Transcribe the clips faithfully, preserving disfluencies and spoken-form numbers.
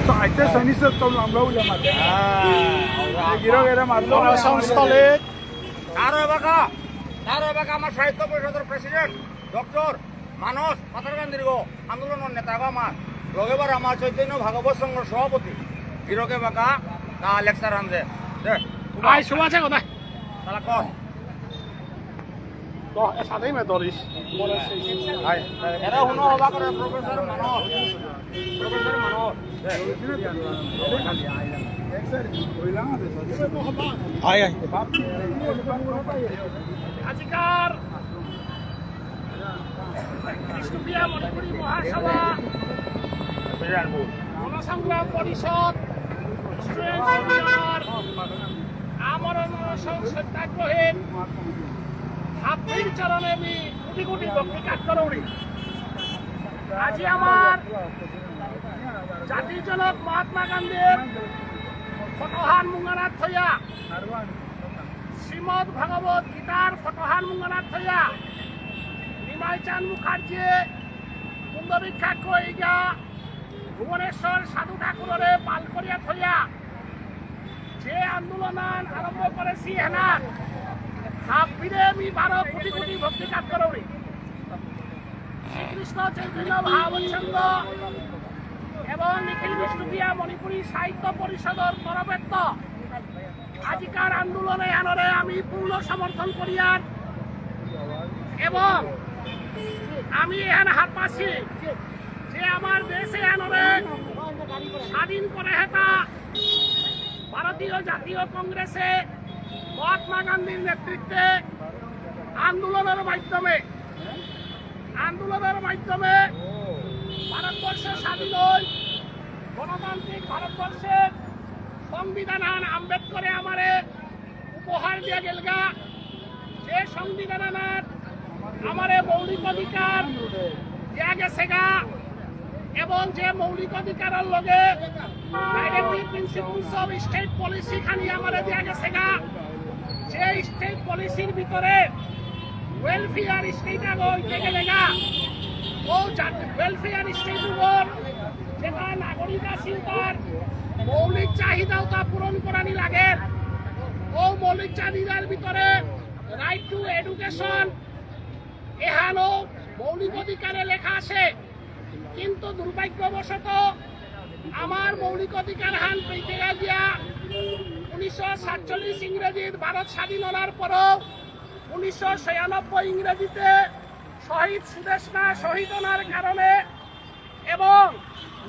তো আইতে সাইনিসের তো লামলা উলে মাতে। গিরক এরা মারলো। গণসংস্থলে তারও এবাকা, তারও এবাকা আমার সাহিত্য পরিষদের প্রেসিডেন্ট ডক্টর মানস পাথারকান্দির গো, আন্দোলনের নেতা গো আমার, লগে বারো আমার চৈতন্য ভাগবত সংঘর সভাপতি, গিরকে বাকা তা লেকচার আনতে। দে, আয়, শুভ আছে কথা। তাহলে কর। তো, এ সাথেই মে দলিস। আয়, এরা হুনো হবা করে প্রফেসর মানস। প্রফেসর মানস। দে। আয়, আয়। আজিকার বিষ্ণুপ্রিয়া মণিপুরী মহাসভা, গণসংগ্রাম পরিষদ, স্টুডেন্টস ইউনিয়নর আমরণ অনশন সত্যাগ্রহীর হাবির চরণে আমি কোটি কোটি ভক্তি কাত করৌরি। আজি আমার জাতির জনক মহাত্মা গান্ধীর ফটোহান মুঙহানাত থইয়া শ্রীমদ্ ভগবত গীতার ফটোহান মুঙহানাত থইয়া, নিমাই চাঁদ মুখার্জী, কুন্দ বিখ্যাত কইগা, ভুবনেশ্বর সাধু ঠাকুররে পাল করিয়া থইয়া, যে আন্দোলন আরম্ভ করেসি হেনা, হাবিরে আমি বারো কোটি কোটি ভক্তি কাত করৌরি। শ্রীকৃষ্ণ চৈতন্য ভাবচ্ছন্দ এবং নিখিল বিষ্ণুপ্রিয়া মণিপুরী সাহিত্য পরিষদর তরফেত্ত আজিকার আন্দোলন এহানরে আমি পূর্ণ সমর্থন করিয়ার এবং আমি এহান হারপাসি যে আমার দেশ এহানরে স্বাধীন করে হেতা ভারতীয় জাতীয় কংগ্রেসে মহাত্মা গান্ধীর নেতৃত্বে আন্দোলনের মাধ্যমে, আন্দোলনের মাধ্যমে ভারতবর্ষ স্বাধীন হই, গণতান্ত্রিক ভারতবর্ষের সংবিধান আন আম্বেদকরে আমারে উপহার দিয়া গেলগা, যে সংবিধান আনার আমারে মৌলিক অধিকার দিয়া গেছেগা এবং যে মৌলিক অধিকারর লগে Directive Principles of State Policy খানি আমারে দিয়া গেছেগা, যে স্টেট পলিসির ভিতরে ওয়েলফেয়ার স্টেট আগ হইতে গেলেগা, ও জাতি ওয়েলফেয়ার স্টেট উপর যেতা নাগরিক আসিল তার মৌলিক চাহিদা ওতা পূরণ করানি লাগে। ও মৌলিক চাহিদার ভিতরে রাইট টু এডুকেশন এহানও মৌলিক অধিকারে লেখা আছে, কিন্তু দুর্ভাগ্যবশত আমার মৌলিক অধিকার হান পেতে গিয়া উনিশশো সাতচল্লিশ ইংরেজিত ভারত স্বাধীন হওয়ার পরও উনিশশো ছিয়ানব্বই ইংরেজিতে শহীদ সুদেষ্ণা শহীদ হওয়ার কারণে এবং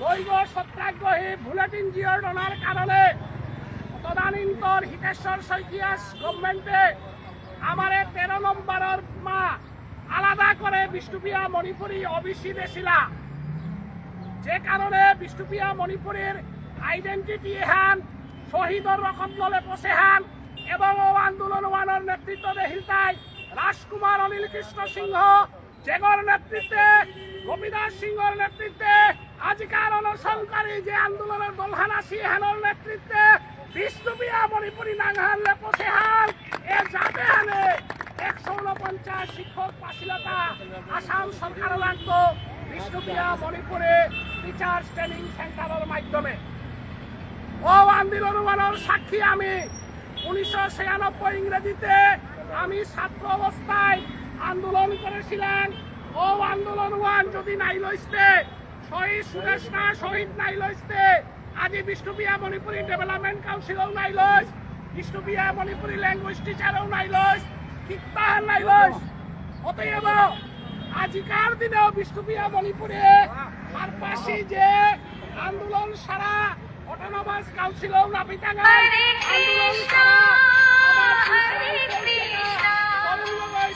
নৈগ সত্যাগ্রহী বুলেটিন জিয়র হওয়ার কারণে তদানীন্তন হিতেশ্বর শইকীয়া গভর্নমেন্টে আমারে তেরো নম্বরর মা আলাদা করে বিষ্ণুপ্রিয়া মণিপুরী ওবিসি দেছিলা, যে কারণে বিষ্ণুপ্রিয়া মণিপুরীর আইডেন্টিটি এহান শহীদর রকত ললে পসেহান এবং ও আন্দোলন ওহানর নেতৃত্ব দেহিলতাই রাজকুমার অনিল কৃষ্ণ সিংহ, যেগর নেতৃত্বে, গোপীদাস সিংহর নেতৃত্বে আজিকার অনশনকারী যে আন্দোলনের দলহান আসি, হেনর নেতৃত্বে বিষ্ণুপ্রিয়া মণিপুরী নাঙহান লেপসেহান, এ জাতেহানে একশো ঊনপঞ্চাশ শিক্ষক পাসিলাতা আসাম সরকার লাগতো বিষ্ণুপ্রিয়া মণিপুরে টিচার্স ট্রেনিং সেন্টারের মাধ্যমে। ও আন্দোলন ওহানর সাক্ষী আমি। উনিশশো ছিয়ানব্বই ইংরেজিতে আমি ছাত্র অবস্থায় আন্দোলন করেছিলাম। ও আন্দোলন ওহান যদি নাই লইতে, শহীদ সুদেষ্ণা শহীদ নাই লইতে, আজি বিষ্ণুপ্রিয়া মণিপুরী ডেভেলপমেন্ট কাউন্সিলও নাই লইস, বিষ্ণুপ্রিয়া মণিপুরী ল্যাঙ্গুয়েজ টিচারও নাই লইস, কিত্তাহান নাই লইস। অতএব আজিকার দিনেও বিষ্ণুপ্রিয়া মণিপুরে হারপাসি যে আন্দোলন সারা অটোনমাস কাউন্সিলও না পিতাঙ্গাই, আন্দোলন সারা আমার তরুণ গগৈ,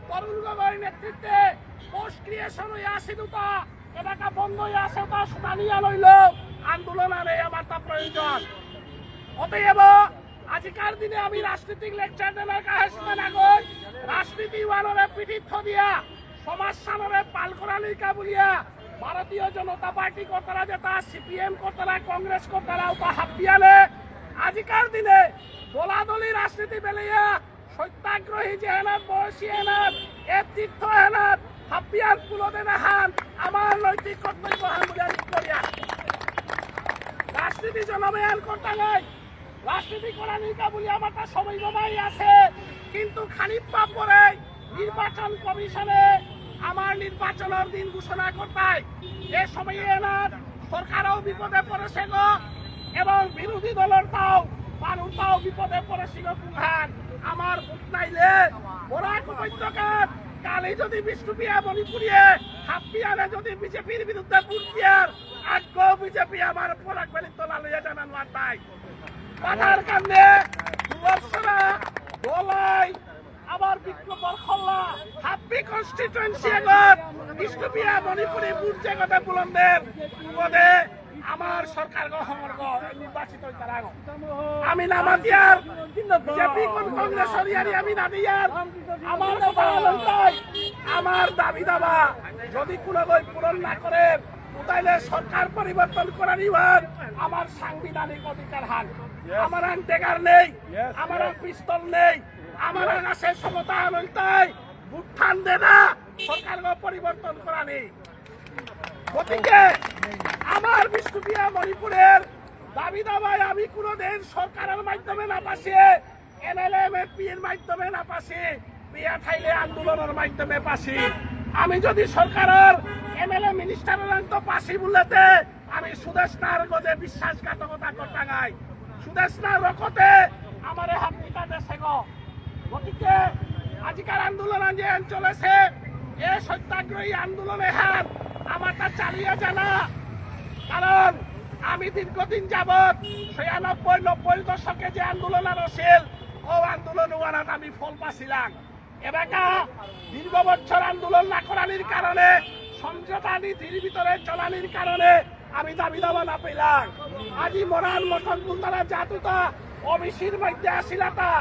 তরুণ গগৈর নেতৃত্বে পোস্ট ক্রিয়েশন হয়ে আসে দুটা, এলাকা বন্ধ হয়ে আসে, তা শুনানি আনইল, আন্দোলন আনে আমার তা প্রয়োজন। অতএব আজিকার দিনে আমি রাজনৈতিক লেকচার দেনার কাছে না গই, রাজনীতি ওহানরে পিঠিত দিয়া সমাজ সানরে পাল করানিকা বুলিয়া ভারতীয় জনতা পার্টি করতারা যেতা, সিপিএম করতারা, কংগ্রেস করতারা, উপা হাবিয়ানে আজিকার দিনে দলাদলি রাজনীতি বেলিয়া সত্যাগ্রহী যেহানাত, বয়সী এহানাত, এ তীর্থ এহানাত হাবিয়ান পুলদে নাহান আমার নৈতিক কর্তব্য হান বুলিয়া রাজনীতি জনমে আর করতে নাই। রাজনীতি করানিকা বুলি আমার তা সময় জমাই আছে, কিন্তু খানিক পা পরে নির্বাচন কমিশনে আমার নির্বাচনের দিন ঘোষণা করতাই। এ সময়ে এনার সরকারও বিপদে পড়েছে গো, এবং বিরোধী দলের তাও, মানুষ তাও বিপদে পড়েছে গো। কুহান আমার ভোট নাইলে বরাক উপত্যকার কালি যদি বিষ্ণুপ্রিয়া মণিপুরীয়ে হাপ্পিয়ালে যদি বিজেপির বিরুদ্ধে ভোট দিয়ার, আজকেও বিজেপি আমার পরাগ বেলিত তলা লইয়া জানানো আর তাই। পাথারকান্দি, দুয়ারছড়া, দলাই, আবার বিক্রমপুর খল্লা, হাব্বি কনস্টিটুয়েন্সি এগত বিষ্ণুপ্রিয়া মণিপুরী বুট জেগতে বুলন্দের পদে আমার সরকার গো, হমর গো, নির্বাচিত হইতারাগো। আমি নামাতিয়ার বিজেপি কোন কংগ্রেস হরিয়ারি আমি নাদিয়ার। আমার কথা হলো তাই, আমার দাবি দাবা যদি কোনো গই পূরণ না করে, তাইলে সরকার পরিবর্তন করার ইবার আমার সাংবিধানিক অধিকার হান। আমার আন ডেগার নেই, আমার আন পিস্তল নেই, আমার আন আছে ক্ষমতা আন তাই বুট থান দে না, সরকার গো পরিবর্তন করা নেই। গতিকে আমার বিষ্ণুপ্রিয়া মণিপুরের দাবি দাবায় আমি কোনোদিন সরকারের মাধ্যমে না পাশে এমএলএ এমপি এর মাধ্যমে না পাসি, বিয়া থাইলে আন্দোলনের মাধ্যমে পাসি। আমি যদি সরকারের এমএলএ মিনিস্টারের তো পাসি বললেতে আমি সুদেষ্ণার গজে বিশ্বাসঘাতকতা করতাঙাই। সুদেষ্ণার রকতে আমারে হাত পিতা দেশে গো। গতিকে আজিকার আন্দোলন যে চলেছে, এ সত্যাগ্রহী আন্দোলনে হাত আমার তা চালিয়ে জানা, কারণ আমি দীর্ঘদিন যাবৎ ছিয়ানব্বই নব্বই দশকে যে আন্দোলন আর আছিল, ও আন্দোলন ওয়ানাত আমি ফল পাছিলাম। এবাকা দীর্ঘ বছর আন্দোলন না করানির কারণে, সমঝোতা নীতির ভিতরে চলানির কারণে আমি দাবি দাবা না পেলাম। আজি মরার মতন বুলতারা জাতুতা ওবিসির মধ্যে আসিলাতা,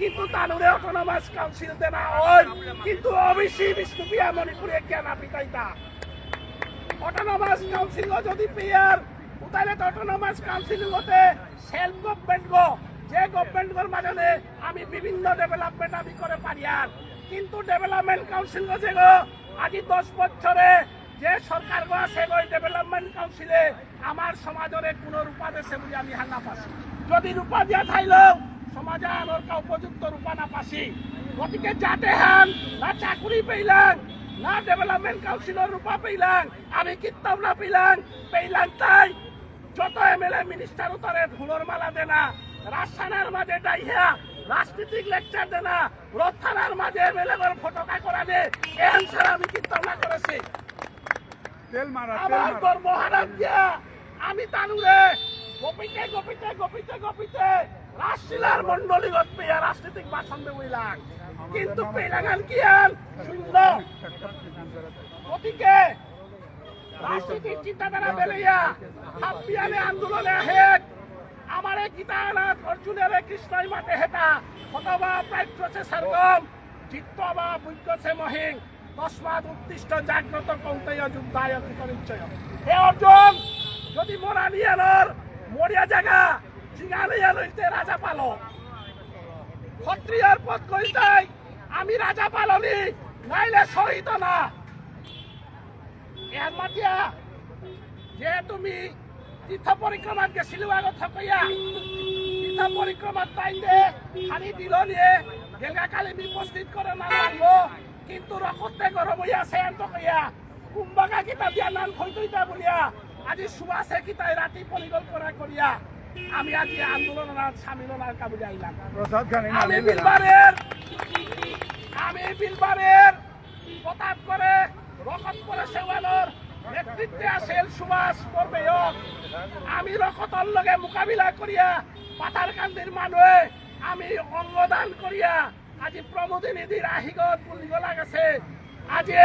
কিন্তু তানুরে অটোনমাস কাউন্সিল দেনা হয়, কিন্তু ওবিসি বিষ্ণুপ্রিয়া মণিপুরে কেন পিতাইতা? অটোনমাস কাউন্সিল যদি পেয়ার, উতারে তো অটোনমাস কাউন্সিল হতে সেলফ গভর্নমেন্ট গো, যে গভর্নমেন্ট গর মাঝে আমি বিভিন্ন ডেভেলপমেন্ট আমি করে পারিয়ার, কিন্তু ডেভেলপমেন্ট কাউন্সিল গো যে গো আজি দশ বছরে যে সরকার গো আছে গো ডেভেলপমেন্ট কাউন্সিলে আমার সমাজরে কোনো রূপা দেছে বুলি আমি হার না পাসি। যদি রূপা দিয়া থাইলেও সমাজে আমার কা উপযুক্ত রূপা না পাসি। গতিকে যাতে হান না চাকুরি পেইলাং, না ডেভেলপমেন্ট কাউন্সিলর রূপা পেইলাং, আমি কিত্তাও না পেইলাং, পেইলাং তাই যত এমএলএ মিনিস্টার উতারে ফুলর মালা দেনা, রাজসানার মাঝে ডাইহা রাজনীতিক লেকচার দেনা, রথ থানার মাঝে এমএলএ করে ফটোকা করা দে, এহান ছাড়া আমি কিত্তাও না করেছি। তেল মারা, তেল আমার মারা। তোর মহারাজ দিয়া, আমি তানুরে গোপিতে, গোপিতে, গোপিতে, গোপিতে রাসলীলার মণ্ডলীগত পেয়া রাজনৈতিক ভাষণ দেবইলাম। কিন্তু পেলাঙান কি আন? শূন্য। গতিকে রাজনৈতিক চিন্তাধারা বেলেয়া হাব্বিয়ানে আন্দোলনে আহেক। আমারে গীতানাথ অর্জুনরে কৃষ্ণই মাতে হেতা, অথবা প্রাপ্যসে স্বর্গম, জিত্বা বা ভুজ্যসে মহিং, তস্মাৎ উত্তিষ্ঠ জাগ্রত কৌন্তেয় যুদ্ধায় কৃতনিশ্চয়। হে অর্জুন, যদি মোরা নিয়ানর মরিয়া জাগা, জিঙালিয়া লইতে রাজা পালো। ক্ষত্রিয়র পদ কইতাই আমি রাজা পালনি, নাইলে শহীদ না। এর মাতিয়া যে তুমি তীর্থ পরিক্রমাত গেছিলু আগত হকইয়া। তীর্থ পরিক্রমাত তাইতে খালি দিল নিয়ে গেলগা কালি মি উপস্থিত করে না লাগলো। কিন্তু রকতে গরম হইয়া সেন তো কইয়া। কুম্বাকা কিতা দিয়া নাম থইতইতা বুলিয়া। আজি সুবাসে কিতাই রাতি পরিকল্পনা করিয়া। আমি আজি আন্দোলন আর সামিল হওয়ার কাবুলে আইলাম। প্রসাদ খানি আমি নামিলে না। বিলবারের, আমি বিলবারের প্রতাপগড়ে রকত পরে সেওয়ানোর নেতৃত্বে আছিল সুভাষ বরবেয়ক। আমি রকতর লগে মোকাবিলা করিয়া পাথারকান্দির মানুয়ে আমি অঙ্গদান করিয়া আজি প্রমোদিনী দির আহিগত গুলিগ লাগেছে। আজি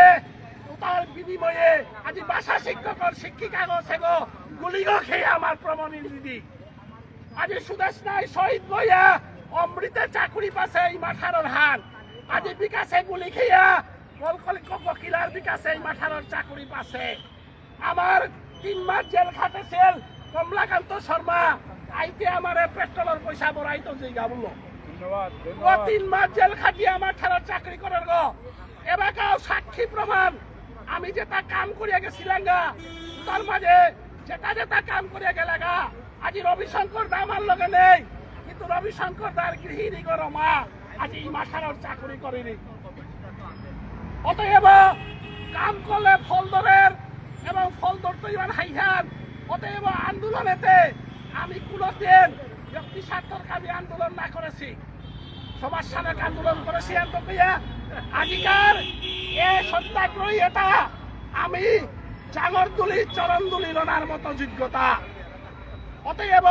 উতার বিনিময়ে আজি ভাষা শিক্ষকর শিক্ষিকাগ সেগ গুলিগ খেয়ে আমার প্রমোদিনী দি। আজি সুদেষ্ণাই শহীদ লইয়া অমৃতে চাকুরি পাসে এই মাঠারর হান। আজি বিকাশে গুলি খেয়া কলকলিক ককিলার বিকাশে এই মাঠারর চাকুরি পাসে। আমার তিন মাস জেল খাটেছিল কমলাকান্ত শর্মা, আইতে আমারে পেট্রোলর পয়সা বড়াইতো যেইগা বললো। ধন্যবাদ, ও ধন্যবাদ। তিন মাস জেল খাটিয়ে আমার ঠারর চাকরি করার গো। এবাকাও সাক্ষী প্রমাণ, আমি যেটা কাম করিয়া গেছিলাম গা, তার মাঝে যেটা যেটা কাম করিয়া গেলাগা, আজি রবিশঙ্কর দা আমার লগে নেই, কিন্তু রবিশঙ্কর দার গৃহিণী গো রমা আজি ইমাঠারর চাকরি করিনি। অতএব কাম করলে ফল ধরের এবং ফল ধরতে ইমান হাইহান। অতএব আন্দোলনেতে আমি কোনোদিন ব্যক্তি স্বার্থর কামে আন্দোলন না করেছি, সমাজ সেবক আন্দোলন করেছি। এত পেয়া আজিকার এ সত্যাগ্রহী এটা আমি জাঙর দুলি চরণ দুলি লনার মতো যোগ্যতা। অতএব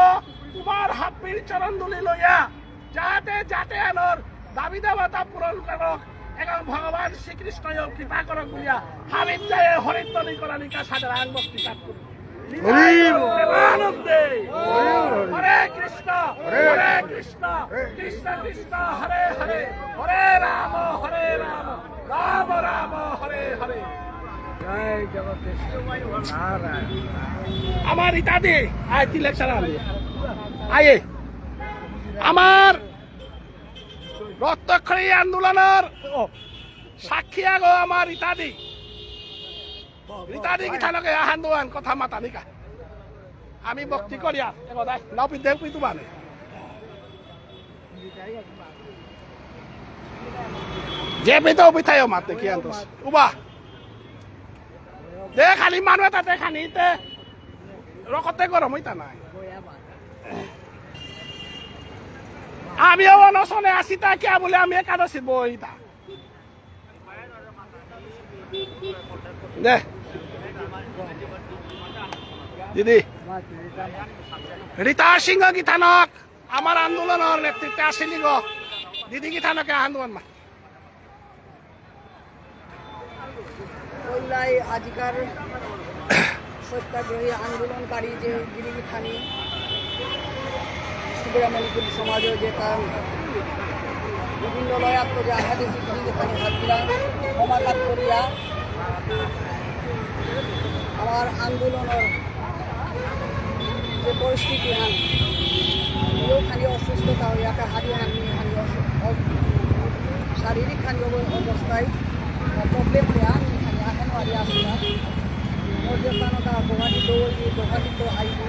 তোমার হাব্বির চরণ দুলি লইয়া যাতে যাতে আনর দাবি দাবাতা পূরণ করক এবং ভগবান শ্রীকৃষ্ণ কৃপা করক বুলিয়া হাবির জয়ে হরিধ্বনি করানিকা সাদরাং ভক্তি কাত করি। হরি বল। প্রেমানন্দে। হরি বল। হরে কৃষ্ণ, হরে হরে কৃষ্ণ। কৃষ্ণ, কৃষ্ণ, কৃষ্ণ, হরে হরে, হরে রাম, হরে রাম, রাম রাম, হরে হরে। জয় জগদীশ নারায়ণ। আমার ইতাদি, আয়, তিলক সারা আলি। আয়ে। আমার রক্তক্ষয়ী আন্দোলনর, ও, সাক্ষী আগো আমার ইতাদি। ইতাদি কিথানকে আহান দুহান কথা মাতানিকা। আমি ভক্তি করিয়া, এগো দাই, নাও পিতে পিতু মানে। যে পিতে পিতায় মাতে কি আনতস। উবা। দে খালি মানু এতা দে খানি তে। রকতে গরম হইতা নাই। আমিও অনশনে আসি তা কিয়া বুলে আমি একাদশী বইতা। দে। দিদি। রীতা সিংহ কিথানক আমার আন্দোলনর নেতৃত্বে আসিলি গো। দিদি কিথানকে আন্দোলন মা। ওলাই আজিকার সত্যাগ্রহী আন্দোলনকারী যে গিরিগিথানি ত্রিপুরা মণিপুরী সমাজে যে তার বিভিন্ন লয়াত্ম যে আসাদে গিরিগিথানি হাতিরা ক্ষমাঘাত করিয়া আমার আন্দোলনর যে পরিস্থিতি হান, ইয়েও খালি অসুস্থতা হইয়া, একটা হারিয়ে হানি, হানি অসু-, অ-, শারীরিক খানি অব-, অবস্থায়, আহ, প্রবলেম হইয়া আমি খালি আহেন হারিয়ে আসলাম। মোর যে পানোটা গুয়াহাটি দৌড়ি, গুয়াহাটি তো আইবি,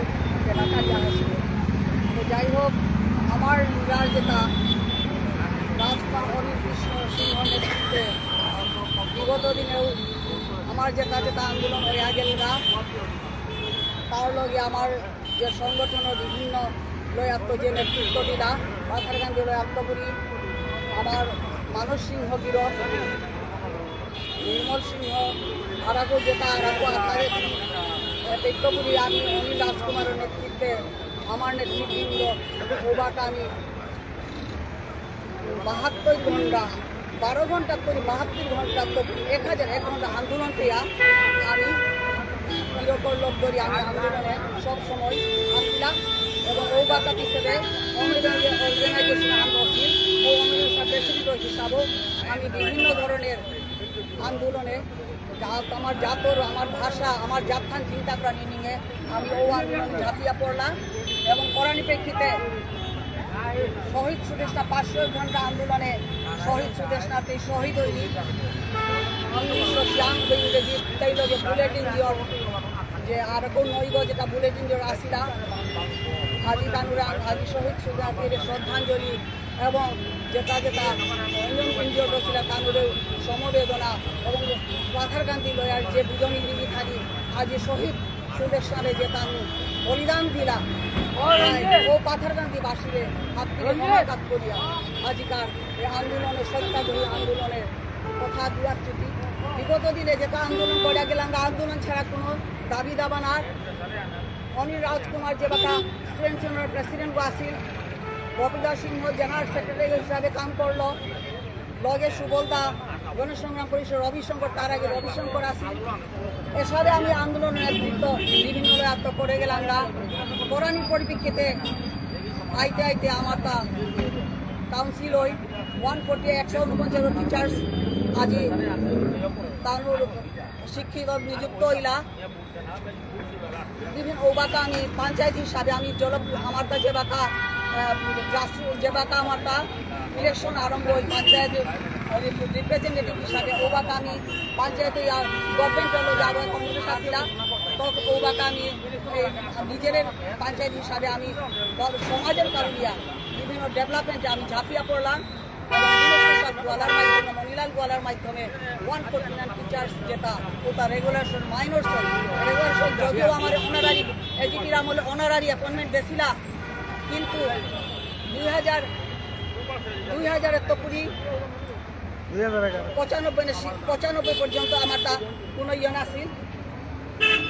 এলাকা জানা ছিল। তো যাই হোক, আমার লিডার যেটা রাজকুমার অনিল কৃষ্ণ সিংহ নেতৃত্বে বিগত দিনেও আমার যেটা যেটা আন্দোলন হইয়া গেল না, তার লগে আমার যে সংগঠনর বিভিন্ন লয়াত্ম যে নেতৃত্ব দিলা, পাথারকান্দি লয়াত্ম করি, আমার মানস সিংহ গিরক, নির্মল সিংহ, আরাকো যেটা আরাকো আপনারে, এ, ব্যক্ত করি আমি অনিল রাজকুমারর নেতৃত্বে আমার নেতৃবৃন্দ ওবাকা আমি বাহাত্তর ঘন্টা, বারো ঘন্টা করে বাহাত্তর ঘন্টা তো এক হাজার এক ঘন্টা আন্দোলন পেয়া আমি নিরকর লোক ধরি আমি আন্দোলনে সব সময় আসছিলাম এবং ওবাকা পিছনে অনেক অর্গানাইজেশন আন্দোলন ছিল, ও অর্গানাইজেশন প্রেসিডেন্ট হিসাবেও আমি বিভিন্ন ধরনের আন্দোলনে জাত, আমার জাতর, আমার ভাষা, আমার জাতহান চিন্তা করা নিয়ে আমি ও আন্দোলনে ঝাঁপিয়া পড়লাম এবং করানি প্রেক্ষিতে শহীদ সুদেষ্ণা পাঁচশো ঘন্টা আন্দোলনে শহীদ সুদেষ্ণাতে শহীদ হইলি। উনিশশো ছিয়ানব্বই ইংরেজি তাই লগে বুলেটিন দিও যে আর কোন নইব যেটা বুলেটিন দিও আসিলা। আজি তানুরা আজি শহীদ সুদেষ্ণাতে শ্রদ্ধাঞ্জলি এবং যেটা যেটা অন্যান্য এনজিও ছিল তানুরে সমবেদনা এবং পাথারকান্দি লয়ার যে বুঝনি দিদি থাকি আজি শহীদ সুদেষ্ণারে যে তানু বলিদান দিলা, ও পাথারকান্দি বাসীরে হাত তুলে ক্ষমা কাত করিয়া আজিকার এই আন্দোলনের সত্যাগ্রহী আন্দোলনের কথা দুয়ার চুটি। বিগত দিনে যেটা আন্দোলন করিয়া গেলাম, আন্দোলন ছাড়া কোনো দাবি দাবা না। অনিল রাজকুমার যে বাকা স্টুডেন্ট ইউনিয়নের প্রেসিডেন্ট আছিল, গোপীদাস সিংহ জেনারেল সেক্রেটারি হিসাবে কাম করলো, লগে সুবলদা, গণসংগ্রাম পরিষদ রবিশঙ্কর, তার আগে রবিশঙ্কর আছিল। এসাদে আমি আন্দোলনের নেতৃত্ব বিভিন্ন আত্ম করে গেলাম না। করানির পরিপ্রেক্ষিতে আইতে আইতে আমার তা কাউন্সিল হই ওয়ান ফোর্টি একশো উনপঞ্চাশ টিচার্স আজি তানুর শিক্ষিত নিযুক্ত হইলা। বিভিন্ন ওবাকা আমি পঞ্চায়েত হিসাবে আমি জল আমার তা যে বাকা, আহ, গ্রাস-, যে বাকা আমার তা ইলেকশন আরম্ভ হই পঞ্চায়েত রিপ্রেজেন্টেটিভ হিসাবে ওবাকা আমি পঞ্চায়েতে গভর্নমেন্ট হলো যাবো কংগ্রেস আসিলা। তো ওবাকা আমি এই নিজের পঞ্চায়েত হিসাবে আমি সমাজের কারণে বিভিন্ন ডেভেলপমেন্টে আমি ঝাঁপিয়া পড়লাম। এবং বিশেষ করে গোয়ালার মাধ্যমে, মণিলাল গোয়ালার মাধ্যমে ওয়ান ফোর্টি নাইন টিচার্স যেটা, ওটা রেগুলেশন মাইনর, রেগুলেশন যদিও আমার অনারারি, এজিপির আমলে অনারারি অ্যাপয়েন্টমেন্ট দিয়েছিলা, কিন্তু দুই হাজার, দুই হাজার এত কুড়ি, দুই হাজার এগারো। পঁচানব্বই না, পঁচানব্বই পর্যন্ত আমার তা কোনো ইয়ে নাছিল।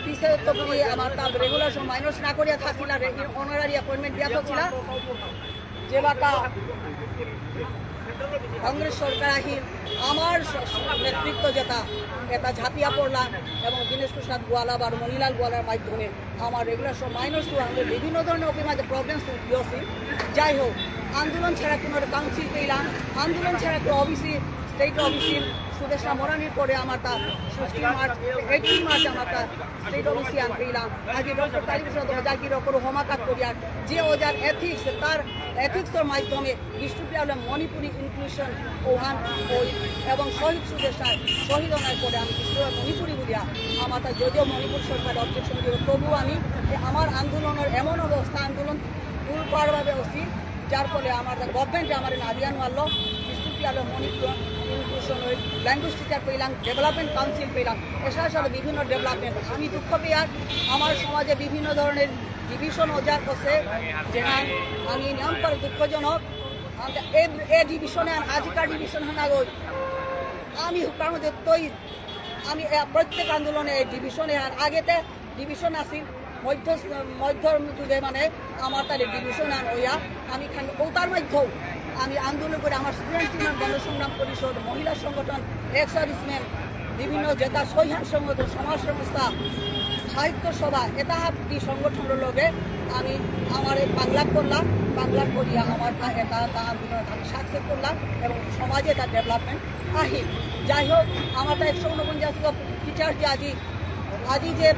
পিছে তো কি আমার তা রেগুলেশন মাইনর না করিয়া থাকছিল, আর অনারারি অ্যাপয়েন্টমেন্ট দিয়া থাকছিল। যেবাকা কংগ্রেস সরকার আহিল, আমার স-, স-, নেতৃত্ব যেটা, এটা ঝাঁপিয়া পড়লাম এবং দীনেশ প্রসাদ গোয়ালা বা মণিলাল গোয়ালার মাধ্যমে আমার রেগুলেশন মাইনর তো আমাদের বিভিন্ন ধরনের অফিস মাঝে প্রবলেম হয়েছে। যাই হোক, আন্দোলন ছাড়া কোনো কাউন্সিল পেলাম, আন্দোলন ছাড়া কোনো ওবিসি, স্টেট ওবিসি সুদেষ্ণা মরানির পরে আমার তা সিক্সটিন মার্চ, এইটিন মার্চ আমার তা স্টেট ওবিসি আন পেলাম। আগে ডক্টর কালীপ্রসাদ ওঝা গিরকরে হমাকাত করিয়ার যে ওঝার এথিক্স, তার এথিক্সের মাধ্যমে বিষ্ণুপ্রিয়া হলে মণিপুরী ইনক্লুশন ওহান ওই এবং শহীদ সুদেষ্ণায় শহীদ হওয়ার পরে আমি বিষ্ণুপ্রিয়া মণিপুরী বুলিয়া আমার তা যদিও মণিপুর সরকার অবজেকশন দিল, তবু আমি এ আমার আন্দোলনের এমন অবস্থা, আন্দোলন দুর্বারভাবে অসি, যার ফলে আমার গভর্নমেন্টে আমার নাদিয়ান মারলো, বিষ্ণুপ্রিয়া হলে মণিপুর ইনক্লুশন ওই ল্যাঙ্গুয়েজ টিচার পেলাম, ডেভেলপমেন্ট কাউন্সিল পেলাম, এছাড়া সাথে বিভিন্ন ডেভেলপমেন্ট। আমি দুঃখ পেয়ার আমার সমাজে বিভিন্ন ধরনের ডিভিশন ওজার করছে, যেহান আমি নিয়ম করে দুঃখজনক। আমরা এ, এ ডিভিশনে আর আজিকার ডিভিশন হান আগই। আমি হুকার মধ্যে তৈ, আমি এ, প্রত্যেক আন্দোলনে এই ডিভিশনে আর আগেতে ডিভিশন আছিল, মধ্য, মধ্য যুগে মানে আমার তাহলে ডিভিশন আন ওয়া, আমি খান ওটার মধ্যেও আমি আন্দোলন করে আমার স্টুডেন্টস ইউনিয়ন, গণসংগ্রাম পরিষদ, মহিলা সংগঠন, এক্স সার্ভিসম্যান, বিভিন্ন জেলা সৈহান সংগঠন, সমাজ সংস্থা, সাহিত্য সভা, এটা হাবি সংগঠনের লগে আমি আমার এই বাংলা করলাম, বাংলা করিয়া আমার তা এটা তা আন্দোলন আমি সাকসেস করলাম এবং সমাজে তার ডেভেলপমেন্ট আহিল। যাই হোক, আমার তা একশো ঊনপঞ্চাশ টিচার যে আজি, আজি যে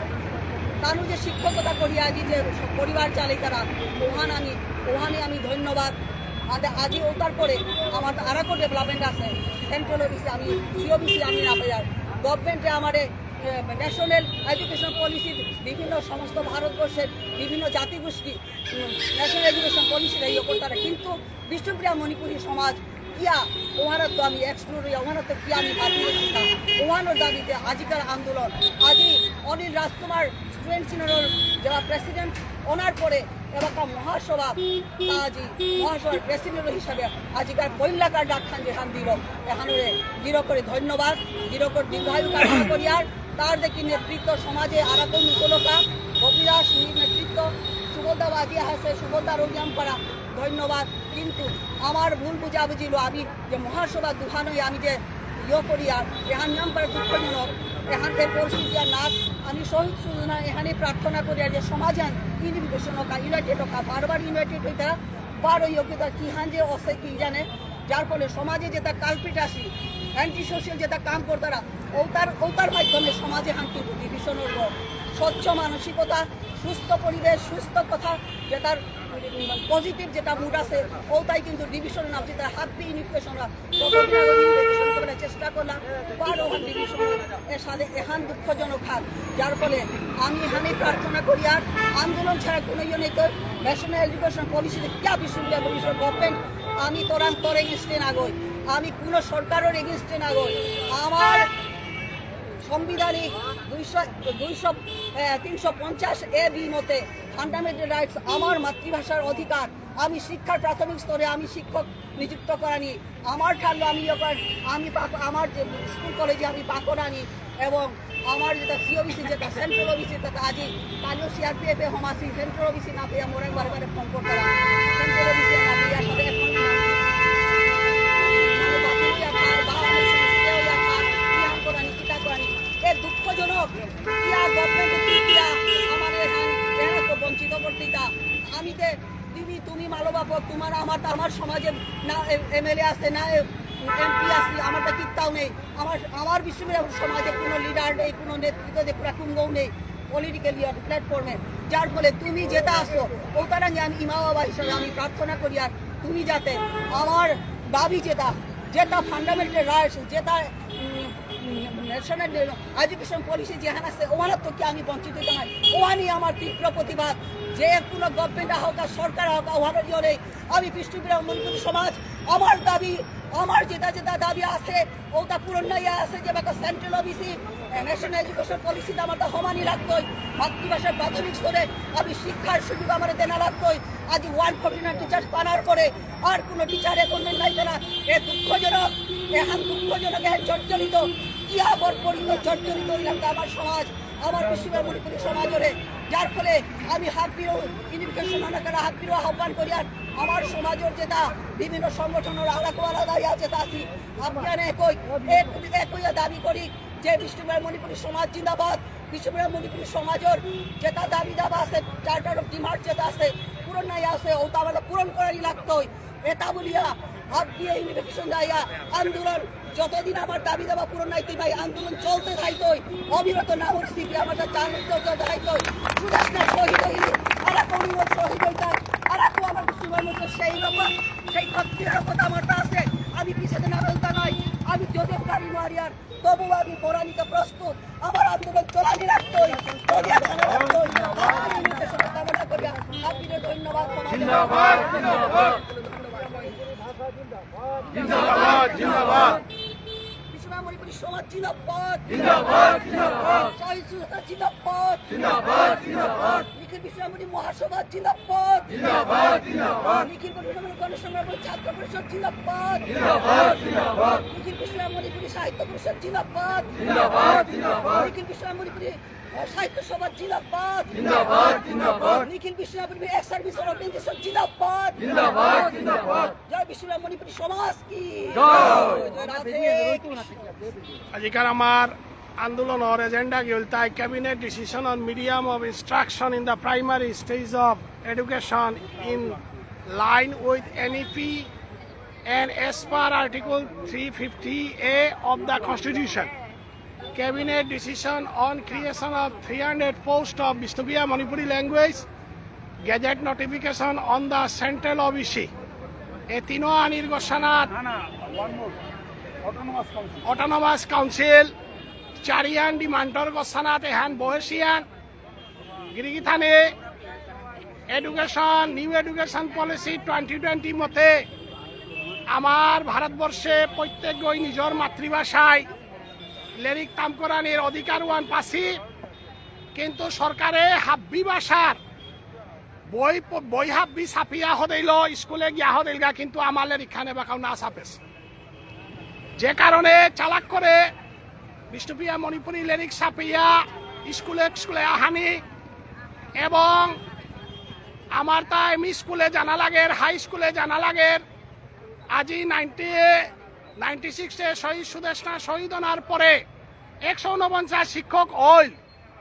তানু যে শিক্ষকতা করিয়া আজি যে পরিবার চালাই তারা, ওহান আমি, ওহানে আমি ধন্যবাদ। আর আজি ওটার পরে আমার তো আরো ডেভেলপমেন্ট আছে, সেন্ট্রাল অফিসে আমি, সিওবিসি আমি না পেয়ার, গভর্নমেন্টে আমার ন্যাশনাল এডুকেশন পলিসি, বিভিন্ন সমস্ত ভারতবর্ষের বিভিন্ন জাতিগোষ্ঠী ন্যাশনাল এডুকেশন পলিসিটা ইয়ে করতারা, কিন্তু বিষ্ণুপ্রিয়া মণিপুরী সমাজ কিয়া ওহানাত তো আমি এক্সক্লুড হইয়া, ওহানাত তো কিয়া আমি বাতিল হইয়া, ওহানোর দাবিতে আজিকার আন্দোলন। আজি অনিল রাজকুমার স্টুডেন্টস ইউনিয়নের যারা প্রেসিডেন্ট ওনার পরে এলাকা মহাসভা তা আজি মহাসভার প্রেসিডেন্ট হিসাবে আজিকার পৈলাকার ডাকখান যেহান দিল, এহানরে গিরকরে ধন্যবাদ, গিরকর দীর্ঘায়ু কামনা করি। আর তার দেখি নেতৃত্ব সমাজে আর কোন নতুনতা, কবিরাজ নেতৃত্ব, সুভদ্রা বাজিয়া আছে, সুভদ্রা রোগিয়াম পারা, ধন্যবাদ। কিন্তু আমার ভুল বুঝাবুঝিল, আমি যে মহাসভা দুহানই আমি যে ইয়ে করি আর এহান নাম পারে দুঃখজনক, এহান এ পরিস্থিতি আর না, আমি শহীদ সুজনা এহানে প্রার্থনা করি আর যে সমাজে ইউনিফিকেশন হোক, ইউনাইটেড হোক, বারবার ইউনাইটেড হইতা, বারো যোগ্যতা কি হান যে অসে কি জানে, যার ফলে সমাজে যেটা কালপিট আসি, অ্যান্টি সোশ্যাল যেটা কাম করতারা, ওটার, ওটার মাধ্যমে সমাজে হান কিন্তু ডিভিশন হলো। স্বচ্ছ মানসিকতা, সুস্থ পরিবেশ, সুস্থ কথা, যেটার পজিটিভ যেটা মুড আছে, ওটাই কিন্তু ডিভিশন নাম যেটা হ্যাপি ইউনিফিকেশন, ততদিন আগে ইউনিফিকেশন করবার চেষ্টা করলাম, বারো হান ডিভিশন এর সাথে এহান দুঃখজনক হাল, যার ফলে আমি এখানে প্রার্থনা করি আর আন্দোলন ছাড়া কোনো ইয়ে নেই। তো ন্যাশনাল এডুকেশন পলিসিতে কিয়া বিষ্ণুপ্রিয়া মণিপুরী গভর্নমেন্ট, আমি তোরাম তোর এগেনস্টে না গই, আমি কোনো সরকারের এগেনস্টে না গই। আমার সাংবিধানিক দুইশো, দুইশো, আহ, তিনশো পঞ্চাশ এ বি মতে ফান্ডামেন্টাল রাইটস, আমার মাতৃভাষার অধিকার, আমি শিক্ষার প্রাথমিক স্তরে আমি শিক্ষক নিযুক্ত করানি, আমার ঠারলো আমি ইয়ে করানি, আমি পাক-, আমার যে স্কুল কলেজে আমি পাকরানি এবং আমার যেটা সিওবিসি যেটা সেন্ট্রাল ওবিসি যেটা আজি কালিও সিআরপিএফ এ হমাসি সেন্ট্রাল ওবিসি না পেয়ে মোরে বারে বারে ফোন করতারা। সেন্ট্রাল ওবিসি না পেয়ে আসলে এখন মানে বাকি ইয়া থার, বা আমি সুস্থ ইয়া থার, ইয়া করানি, কিতা করানি। এ দুঃখজনক। ইয়া গভর্নমেন্ট ইয়া আমার এখান এখানে তো বঞ্চিত করতে তা। আমি তে তুমি, তুমি মালো বাপক, তোমার আমার, আমার সমাজে না এমএলএ আছে, না এমপি আছে, আমার তো কিত্তাও নেই। আমার, আমার বিষ্ণুপ্রিয়া সমাজে কোনো লিডার নেই, কোনো নেতৃত্ব নেই, কোনো কুঙ্গও নেই পলিটিক্যাল ইয়ে প্ল্যাটফর্মে। যার ফলে তুমি যেটা আসো, ওটার আগে আমি ইমা বাবা হিসাবে আমি প্রার্থনা করি, আর তুমি যাতে আমার দাবি যেটা, যেটা ফান্ডামেন্টাল রাইটস, যেটা, উম, উম, ন্যাশনাল এডুকেশন পলিসি যেহান আছে, ওহানাত তো কি আমি বঞ্চিত হইতে নাই? ওহানি আমার তীব্র প্রতিবাদ। যে কোনো গভর্নমেন্ট হোক আর সরকার হোক, ওহানার জন্য আমি বিষ্ণুপ্রিয়া মণিপুরী সমাজ, আমার দাবি, আমার যেটা যেটা দাবি আছে, ওটা পূরণ নাই আছে, যে বাকা সেন্ট্রাল ওবিসি, ন্যাশনাল এডুকেশন পলিসিতে আমার তো হমানি লাগতই। মাতৃভাষার প্রাথমিক স্তরে আমি শিক্ষার সুযোগ আমার দেনা লাগতই। আজ ওয়ান ফর্টি নাইন টিচার পানার পরে আর কোনো টিচার অ্যাপয়েন্টমেন্ট নাই তারা। এ দুঃখজনক, এহান দুঃখজনক, এহান জর্জরিত। কি আবর পরিত জর্জরিত হইলাম আমার সমাজ, আমার বিষ্ণুপ্রিয়া মণিপুরী সমাজরে। যার ফলে আমি হাব্বিরও ইউনিফিকেশন আনাকারা হাব্বিরও আহ্বান করি। আর আমার সমাজের যেটা বিভিন্ন সংগঠনের আলাদা আলাদা ইয়া যেটা আছি, আমি আর একই, এক-, একই দাবি করি যে বিষ্ণুপ্রিয়া মণিপুরী সমাজ জিন্দাবাদ। বিষ্ণুপ্রিয়া মণিপুরী সমাজের যেটা দাবি দাবা আছে, চার্টার অফ ডিমান্ড যেটা আছে, পূরণ নাই আছে, ওটা আমাদের পূরণ করারই লাগতই। এটা বলিয়া হাত দিয়ে ইউনিফিকেশন দাইয়া আন্দোলন যতদিন আমার দাবি দাবা পূরণ নাই, ভাই আন্দোলন চলতে থাইতই, অবিরত না মরে সিপি আমাদের চালু চলতে থাইতই। সুদেষ্ণা শহীদ হইলি, আর কোন শহীদ হইতাম, আর তো আমার বিষ্ণুপ্রিয়া মণিপুরী সেই রকম, সেই ভক্তির রকম আমার আছে। আমি পিছনে না বলতে নাই, আমি যদি গাড়ি মারি আর তবু আমি মরানিতে প্রস্তুত। আমার আন্দোলন চলানি রাখতই, চলিয়া থানা রাখতই। আমার এই নির্দেশনা কামনা করিয়া হাবিরে ধন্যবাদ। জিন্দাবাদ, জিন্দাবাদ। জিন্দাবাদ, জিন্দাবাদ। বিষ্ণুপ্রিয়া মণিপুরী সমাজ জিন্দাবাদ। জিন্দাবাদ, জিন্দাবাদ। শহীদ সুজাতা জিন্দাবাদ। জিন্দাবাদ, জিন্দাবাদ। নিখিল বিষ্ণুপ্রিয়া মণিপুরী মহাসভা জিন্দাবাদ। জিন্দাবাদ, জিন্দাবাদ। নিখিল বিষ্ণুপ্রিয়া মণিপুরী গণসংগ্রাম ছাত্র পরিষদ জিন্দাবাদ। জিন্দাবাদ, জিন্দাবাদ। নিখিল বিষ্ণুপ্রিয়া মণিপুরী সাহিত্য পরিষদ জিন্দাবাদ। জিন্দাবাদ, জিন্দাবাদ। নিখিল বিষ্ণুপ্রিয়া মণিপুরী, আহ, সাহিত্য সভা জিন্দাবাদ। জিন্দাবাদ, জিন্দাবাদ। নিখিল বিষ্ণুপ্রিয়া মণিপুরী এক্স সার্ভিস অর্গানাইজেশন জিন্দাবাদ। জিন্দাবাদ, জিন্দাবাদ। জয় বিষ্ণুপ্রিয়া মণিপুরী সমাজ কি? জয়। জয় রাধে কৃষ্ণ। আজিকার আমার আন্দোলনর এজেন্ডা গিলতাই Cabinet Decision on Medium of Instruction in the Primary Stage of Education in line with N E P and as per Article three fifty A of the Constitution. Cabinet Decision on Creation of three hundred Post of Bishnupriya Manipuri Language, Gazette Notification on the Central O B C. এ তিনো আনির গোসানাত না, না, one more. Autonomous Council. Autonomous Council, চারিয়ান ডিমান্ডর গোসানাত এহান বহেসিয়ান। গিরিগিথানে Education, New Education Policy twenty twenty মতে আমার ভারতবর্ষে প্রত্যেকগই নিজর মাতৃভাষায় লেরিক তাম করানির অধিকার ওয়ান পাসি, কিন্তু সরকারে হাব্বি ভাষার বই প-, বই হাব্বি ছাপিয়া হদেইল, স্কুলে গিয়া হদেইলগা, কিন্তু আমার লেরিকহানে বাকাও না ছাপেস। যে কারণে চালাক করে বিষ্ণুপ্রিয়া মণিপুরী লেরিক ছাপিয়া স্কুলে স্কুলে আহানি এবং আমার তা এম ই স্কুলে জানা লাগের, হাই স্কুলে জানা লাগের। আজি নাইনটি, নাইনটি সিক্সে শহীদ সুদেষ্ণা শহীদ হনার পরে একশো ঊনপঞ্চাশ শিক্ষক হইল,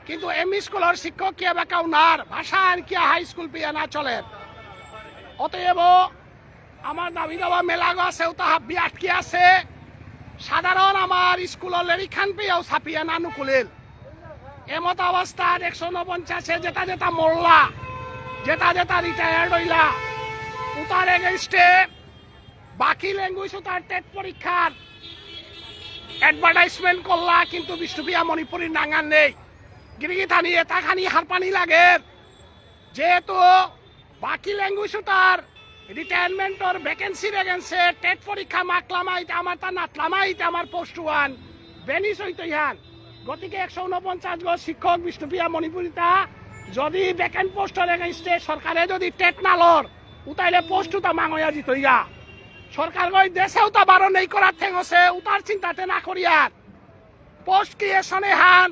কিন্তু এম ই স্কুলর শিক্ষক কিয়া বাকাও নার, ভাষা আর কিয়া হাই স্কুল পিয়া না চলের। অতএব আমার দাবি দাবা মেলাগো আছে, ওটা হাব্বি আটকে আছে। সাধারণ আমার স্কুলর লেরিকহান পেয়াও ছাপিয়া না নুকুলিল। এমত অবস্থাত একশো ঊনপঞ্চাশে যেটা যেটা মরলা, যেটা যেটা রিটায়ার্ড হইলা, উতার এগেইনস্টে বাকি ল্যাঙ্গুয়েজ উতার টেট পরীক্ষার অ্যাডভার্টাইজমেন্ট করলা, কিন্তু বিষ্ণুপ্রিয়া মণিপুরীর নাঙান নেই। গিরিগিথানি এতা খানি হারপানি লাগের, যেহেতু বাকি ল্যাঙ্গুয়েজ উতার রিটায়ারমেন্টর ভ্যাকেন্সির এগেইনস্টে টেট পরীক্ষা মাকলামাইতে আমার তা নাতলামাইতে আমার পোস্ট ওয়ান ভ্যানিশ হইতো ইহান। গতিকে একশো ঊনপঞ্চাশ গো শিক্ষক বিষ্ণুপ্রিয়া মণিপুরীতা যদি ভ্যাকেন্ট পোস্টর এগেইনস্টে সরকারে যদি টেট না লর, উতাইলে পোস্ট উতা মাঙয়া জিতইগা। সরকার গই দেশে উতা বারো নেই করার ঠেঙসে উতার চিন্তাতে না করিয়ার পোস্ট ক্রিয়েশন এহান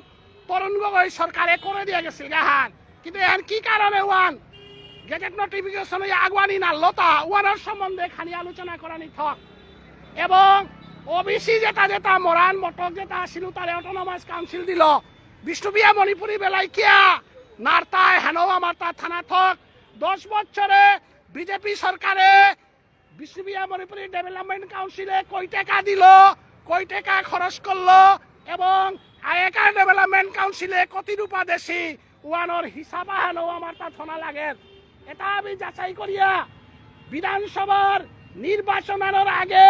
তরুণ গগৈ সরকারে করে দিয়া গেছিল গাহান। কিন্তু এহান কি কারণে ওয়ান গেজেট নোটিফিকেশন হয়ে আগুয়ানি না লতা ওয়ানোর সম্বন্ধে খানি আলোচনা করানি থক। এবং ওবিসি যেটা যেটা মরান মটক যেটা আসিল তারে অটোনমাস কাউন্সিল দিল, বিষ্ণুপ্রিয়া মণিপুরী বেলায় কিয়া নারতায় হেনও আমার তা থানা থক। দশ বছরে বিজেপি সরকারে বিষ্ণুপ্রিয়া মণিপুরী ডেভেলপমেন্ট কাউন্সিলে কই টাকা দিল, কই টাকা খরচ করলো এবং আগেকার ডেভেলপমেন্ট কাউন্সিলে কতি রূপা দেসি ওয়ানোর হিসাব আহানও আমার তা থনা লাগে। এটা আমি যাচাই করিয়া বিধানসভার নির্বাচন আনোর আগে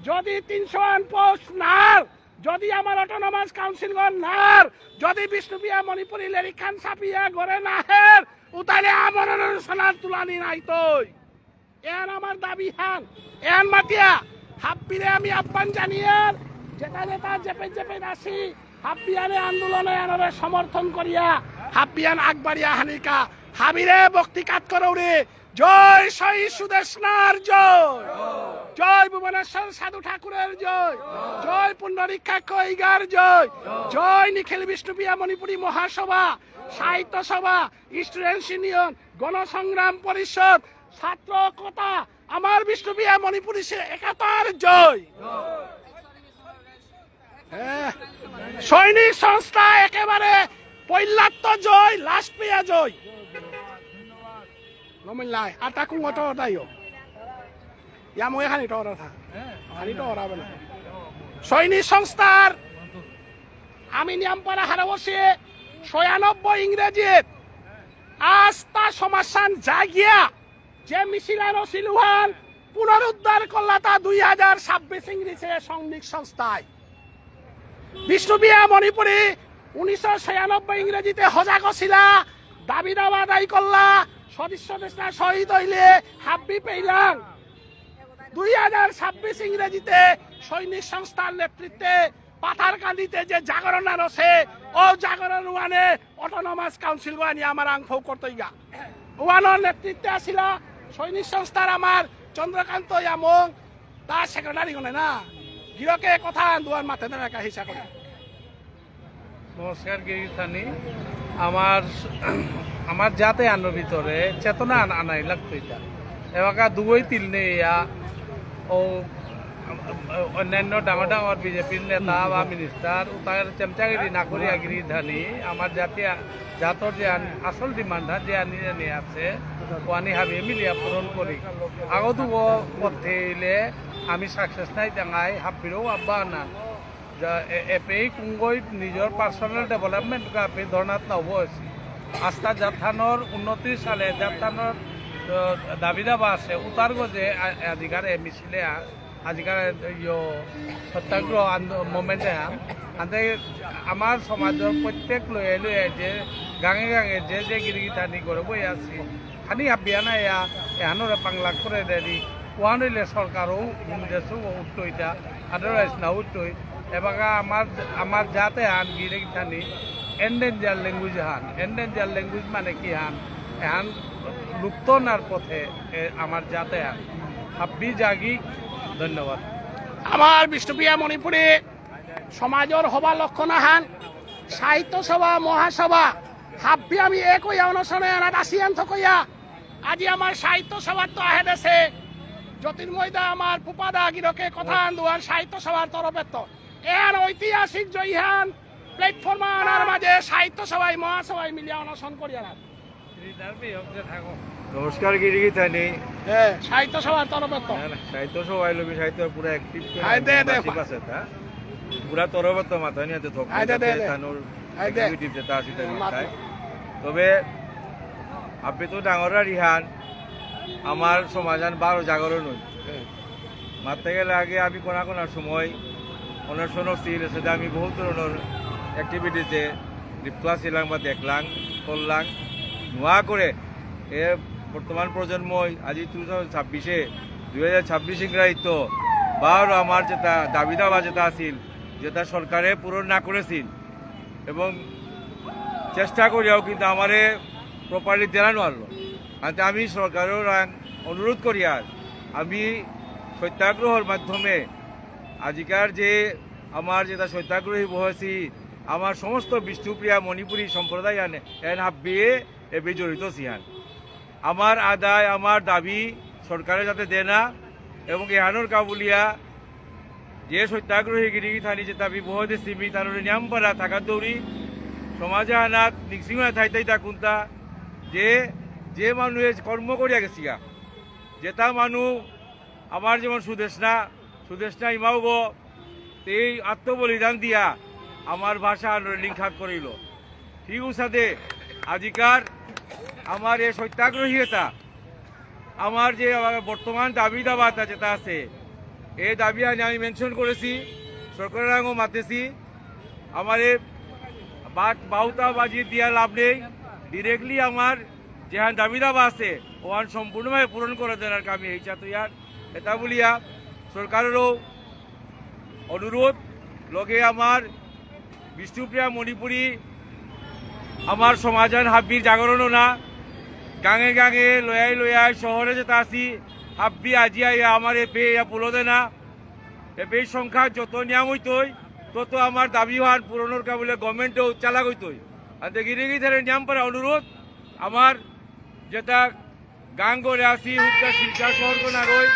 যদি তিনশো আন পোস্ট নার যদি আমার অটোনমাস কাউন্সিল গণ নার, যদি বিষ্ণুপ্রিয়া মণিপুরী লেরিকহান ছাপিয়া গরে নাহের, উতালে আমার অনশনার তুলানি নাইতই। এহান আমার দাবিহান, এহান মাতিয়া, হাব্বিরে আমি আহ্বান জানিয়ার, যেতা যেতা যেপে যেপে আসি, হাব্বিয়ানে আন্দোলনে আনরে সমর্থন করিয়া, হাব্বিয়ান আগবাড়িয়া হানিকা, হাবিরে ভক্তি কাত করৌরে, জয় শহীদ সুদেষ্ণার জয়, জয় ভুবনেশ্বর সাধু ঠাকুরের জয়, জয় পুণ্ডরীক্ষাক্ষ ইগার জয়, জয় নিখিল বিষ্ণুপ্রিয়া মণিপুরী মহাসভা, সাহিত্য সভা, স্টুডেন্টস ইউনিয়ন, গণসংগ্রাম পরিষদ, ছাত্র কথা, আমার বিষ্ণুপ্রিয়া মণিপুরী সে একাতার জয়। হ্যাঁ, সৈনিক সংস্থা একেবারে পৈলাত্ত জয়, লাস্ট পেয়া জয়। নমিলাই, আটা কুঙ্গত দাইও। ইয়ামো এখানে টরা থা। খালি টরা বলে। সৈনিক সংস্থার আমি নিয়ামপাড়া হারাবসে ছয়ানব্বই ইংরেজিত আস্থা সমাসান জাগিয়া যে মিছিল আনো সিলুহান পুনরুদ্ধার করলা তা দুই হাজার ছাব্বিশ ইংরেজিতে সৈনিক সংস্থায়। বিষ্ণুপ্রিয়া মণিপুরী উনিশশো ছিয়ানব্বই ইংরেজিতে হজা গছিলা, দাবি দাবা আদায় করলা, সদস্য দেশটা শহীদ হইলে হাব্বি পেইলাম। দুই হাজার ছাব্বিশ ইংরেজিতে সৈনিক সংস্থার নেতৃত্বে পাথারকান্দিতে যে জাগরণ আনছে, ও জাগরণ ওয়ানে অটোনমাস কাউন্সিল ওয়ানি আমার আংফৌ করতইগা। ওয়ানোর নেতৃত্বে আসিলা সৈনিক সংস্থার আমার চন্দ্রকান্ত ইয়ামং, তার সেক্রেটারি গনে না, গিরকে কথা দুয়ার মাতে দেবে একা হিসা করে। নমস্কার গিরিথানি। আমার, আমার জাতে আনোর ভিতরে চেতনা আন-, আনাই লাগতো এটা। এবাকা দুই তিন নেই ইয়া, ও অন্যান্য ডাঙর ডাঙর বিজেপির নেতা বা মিনিস্টার, তার চেমচাগিরি না করিয়া গিরিথানি, আমার জাতীয়, জাতর যে আন-, আসল ডিমান্ড যে আনি আনি আছে, ও আনি হাবি মিলিয়া পূরণ করি। আগত ও পথে ইলে আমি সাকসেস নাই, ডাঙাই হাবিরও আব্বা না। যা, এ-, এপেই কুঙ্গই নিজর পার্সোনাল ডেভেলপমেন্ট কা আপনি ধর্নাত না হবো। আস্থা জাতহানর উন্নতি সালে জাতহানর, আহ, দাবি দাবা আছে, উতার গজে আ-, আজিকার এ মিছিলে আ-, আজিকার ইয়ো সত্যাগ্রহ আন্দো-, মুভমেন্টে আন-, আনতে আমার সমাজর প্রত্যেক লয়ে লয়ে যে গাঙে গাঙে যে যে গিরিগিথানি করে বই আছি, খানি হাবিয়ানা ইয়া, এহানোরে পাংলাক করে দেরি, ওয়ান হইলে সরকারও, উম, দেশও উঠতই ইতা, otherwise না উঠতই। এবাকা আমার, আমার জাতে হান গিরে গিথানি, endangered language হান, endangered language মানে কি হান? এহান লুপ্ত নার পথে, এ, আমার জাতে হান। হাব্বি জাগি, ধন্যবাদ। আমার বিষ্ণুপ্রিয়া মণিপুরী সমাজর হবা লক্ষণ আহান, সাহিত্য সভা, মহাসভা, হাব্বি আমি এক হইয়া অনশনে আনাত আসিয়ান থকইয়া, আজি আমার সাহিত্য সভার তো আহে দেশে, জ্যোতির্ময় দা আমার পুপা দা গিরকে কথা আন্দুয়ার সাহিত্য সভার তরফে তো। এর ঐতিহাসিক জয়হান প্ল্যাটফর্ম আনার মাঝে সাহিত্য সভায়, মহাসভায় মিলিয়া অনশন করিয়া না। নমস্কার গিরিগিথানি। হ্যাঁ, সাহিত্য সভার তরফে তো। না, না, সাহিত্য সভায় লবি সাহিত্য পুরা অ্যাক্টিভ করে হাই দে, দে। আছে তা। পুরা তরফে তো মাথা নিয়ে তো থক হাই দে, দে, দে। তানুর হাই দে। এক্সিকিউটিভ যেটা আছে তার হ্যাঁ, মাথায়। মাথা। তবে আপনি তো ডাঙর রিহান, আমার সমাজান বারো জাগরণ হই। হ্যাঁ। মারতে গেলে আগে আমি কোনা কোনার সময় অনশন ছিল, সেটা আমি বহুত ধরনের অ্যাক্টিভিটিতে লিপ্ত আছিলাম বা দেখলাম, করলাম। নোয়া করে এ বর্তমান প্রজন্মই আজি টু থাউজেন্ড ছাব্বিশে, দুই হাজার ছাব্বিশ ইংরাজিত বারো আমার যেটা দাবি দাবা যেটা আছিল, যেটা সরকারে পূরণ না করেছিল এবং চেষ্টা করিয়াও কিন্তু আমারে প্রপারলি দেনা নোয়ারলো। আনতে আমি সরকারের রাং অনুরোধ করিয়ার আমি সত্যাগ্রহর মাধ্যমে আজিকার যে আমার যেটা সত্যাগ্রহী বহেছি, আমার সমস্ত বিষ্ণুপ্রিয়া মণিপুরী সম্প্রদায় আনে এন হাব্বিয়ে এবে জড়িত সিহান। আমার আদায়, আমার দাবি সরকারে যাতে দেনা এবং এহানোর কাবুলিয়া যে সত্যাগ্রহী গিরিগিথানি যেটা বিবহদে সিমি তানুরে নিয়ামপারা থাকা দৌড়ি সমাজে আনাত নিংসিংহা থাইতাই তা কুন্তা যে, যে মানুষ কর্ম করিয়া গেছিগা, যেটা মানুষ আমার যেমন সুদেষ্ণা, সুদেষ্ণা ইমাউগো এই আত্মবলিদান দিয়া আমার ভাষা আনরে লিঙ্কহাত করিল। ঠিক উসাদে আজিকার আমার এই সত্যাগ্রহী এটা, আমার যে আমার বর্তমান দাবি দাবা এটা যেটা আছে, এই দাবি আনি আমি মেনশন করেছি, সরকাররাঙও মাতেছি, আমারে বাক বাউতা বাজি দিয়া লাভ নেই। ডিরেক্টলি আমার যেহান দাবি দাবা আছে, ওহান সম্পূর্ণভাবে পূরণ করে দেনার কামে এই চাতুয়ার। এটা বলিয়া সরকারেরও অনুরোধ, লগে আমার বিষ্ণুপ্রিয়া মণিপুরী, আমার সমাজহান হাব্বির জাগরণ না, গাঙে গাঙে লয়াই লয়াই শহরে যেটা আছি, হাব্বি আজি আইয়া আমার এপে ইয়া পুলো দেনা। এপে সংখ্যা যত নিয়াম হইতই, তত আমার দাবিহান পূরণর কা বুলে গভর্নমেন্টও চালাক হইতই। আর গিরিগিথারে নিয়াম পারা অনুরোধ, আমার যেটা গাঙ করে আসি, হুদ্দা শিলচর শহর কোনারই,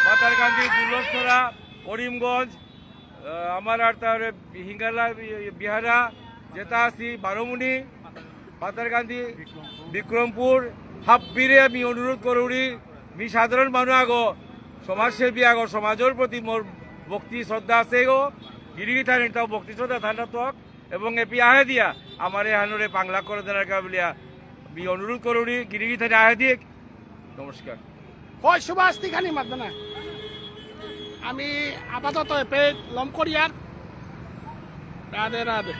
পাথারকান্দি, দুর্লভছড়া, করিমগঞ্জ, আহ, আমার আর তার হিঙ্গালা বি-, বিহারা, যেটা আসি বারোমুনি, পাথারকান্দি, বিক্রমপুর, হাব্বিরে আমি অনুরোধ করুরি, মি সাধারণ মানু আগো, সমাজসেবী আগো, সমাজর প্রতি মোর ভক্তি শ্রদ্ধা আছে গো, গিরিগিথানি তাও ভক্তি শ্রদ্ধা থানা তক, এবং এপি আহে দিয়া আমার এহানরে পাংলাক করে দেনার কা বুলিয়া আমি অনুরোধ করুরি, গিরিগিথানি আহে দিয়ে। নমস্কার। কয় সুভাষ তিখানি মাতবে না। আমি আপাতত এপে লম করিয়ার। রাধে রাধে।